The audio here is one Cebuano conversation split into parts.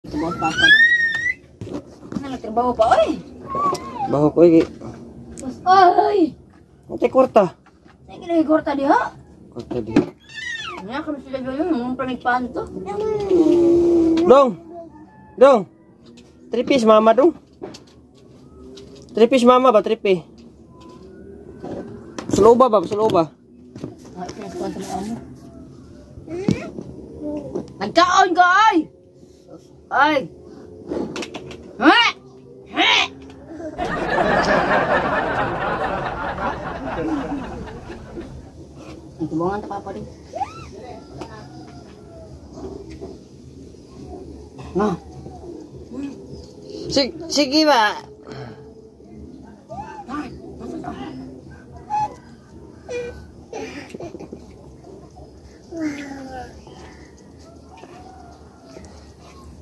Trabaho papa. Ano nagtrabaho pa oy? Baho ko eh. Bas oy. Ate kwarta. Ay kini kwarta diha. Kwarta diha. Nya kami sila joyo mong pamigpaan to. Dong. Dong. 3 piece mama dong. 3 piece mama ba 3 piece? Suloba ba suloba? Ay pinaskuan sa mga amo. Nagkaon ka ay. Ay. Ha? Ha? Ang tubongan ta papa din. No. Sige ba?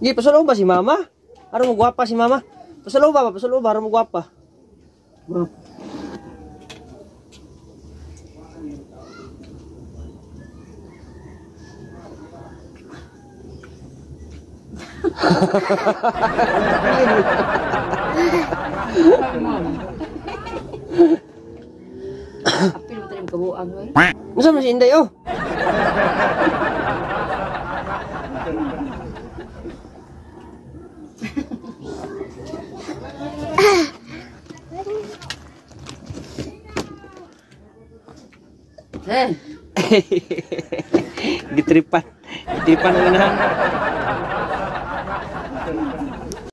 Gi, pasalo ba si mama? Aron mo gwapa si mama? Pasalo ba? Pasalo ba? Aron mo gwapa? Gwapa. Apil mo tayo kabuang oy. Unsa man si Inday oh? Eh, Gitripan. Gitripan ang inahan.